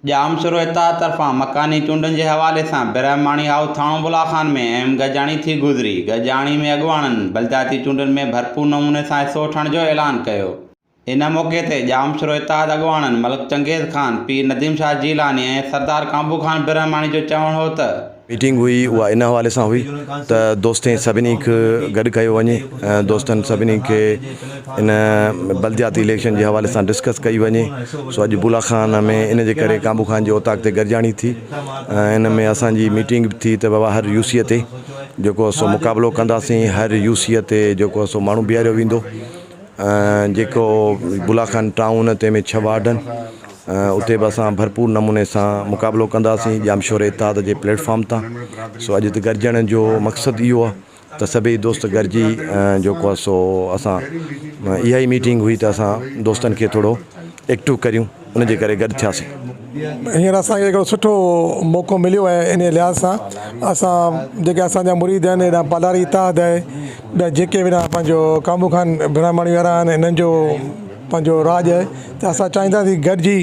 ڄامشورو اتحاد طرفان مڪاني چونڊن جي حوالي سان برهماڻي هائوس ٿاڻو بلا خان ۾ اهم گڏجاڻي ٿي گذري، گڏجاڻي ۾ اڳواڻن بلدياتي چونڊن ۾ ڀرپور نموني سان حصو وٺڻ جو اعلان ڪيو. ان موقعي تي ڄامشورو اتحاد اڳواڻن ملڪ چنگيز خان، پير نديم شاهه جيلاني ۽ سردار ڪانڀو خان برهماڻي جو چوڻ هو ته، ميٽنگ هئي اها ان حوالي سان هئي ته دوستين سڀني کي گڏ ڪيو وڃي ۽ دوستن سڀني کي ان بلدياتي اليڪشن جي حوالي سان ڊسڪس ڪئي وڃي سو اڄ بولا خان ۾ ان جي ڪري ڪانبو خان جي اوطاق تي گڏجاڻي ٿي ۽ ان ۾ اسان جي ميٽنگ به ٿي ته بابا هر يو سي تي جيڪو سو مقابلو ڪنداسين هر يو سي تي جيڪو سو ماڻهو بيهاريو ويندو جيڪو بولا خان ٽائون تنهن ۾ ڇهه وارڊ آهن اتي به اسان ڀرپور نموني سان مقابلو ڪنداسين ڄامشوري اتحاد جي پليٽ فارم تان سو اڄ گڏجڻ جو مقصد اهو آهي ته سڀئي دوست گڏجي جيڪو آهي سو اسان اها ئي ميٽنگ هئي ته اسان دوستن کي ٿورو ايڪٽو ڪريون ان جي ڪري گڏ ٿياسين. هينئر اسان کي هڪڙو سٺو موقعو مليو آهي انهي لحاظ سان اسان جيڪي اسان جا مريد آهن هيڏانهن پالاري اتحاد آهي ٻيا جيڪي به هيڏانهن پنهنجو ڪامو خان برهماڻي وارا آهن انهن جو پنهنجو راڄ آهي ته اسان چاهينداسين گڏجي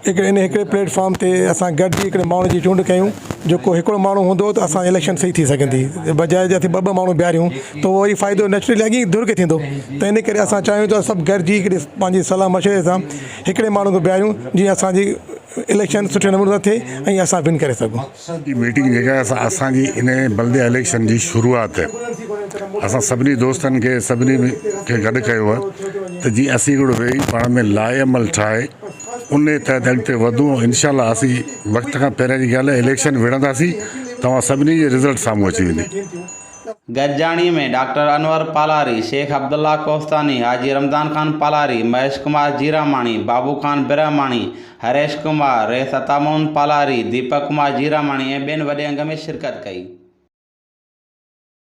هڪڙي ان هڪڙي پليٽ فارم تي اسان گڏجي هڪڙي ماڻهو جي چونڊ ڪيون جيڪو هڪڙو ماڻهو هوندو ته اسان جي اليڪشن صحيح ٿي سگهندي بجاء جي اسين ٻه ٻه ماڻهو بيهاريون ته اهو وري فائدو نيچرلي اڳي ئي ڌر کي ٿيندو ته ان ڪري اسان چاهيون ٿا سڀ گڏجي هڪڙي پنهنجي صلاح مشوري سان هڪڙي ماڻهو کي بيهاريون جيئن اسان جي اليڪشن سٺي نموني سان ٿئي ۽ اسان ون ڪري سگهون. هي ميٽنگ جيڪا آهي سا اسان جي ان بلديه اليڪشن جي شروعات آهي. اسان سڀني دوستن کي سڀني کي گڏ ڪيو آهي ته جيئن اسين هڪڙو ويهي پاڻ ۾ لاء عمل ٺاهي ان تحت اڳتي وڌون ۽ انشاء الله اسين وقت کان پهريان جي ڳالهه آهي اليڪشن وڙهنداسين توهان سڀني جي رزلٽ سامهون اچي ويندي. گڏجاڻي ۾ ڊاڪٽر انور پالاري، شيخ عبدالله ڪوهستاني، حاجي رمضان خان پالاري، مهيش ڪمار جيراماڻي، بابو خان برهماڻي، هريش ڪمار، رئيس عطا محمد پالاري، ديپڪ ڪمار جيراماڻي ۽ ٻين وڏي انگ ۾ شرڪت ڪئي.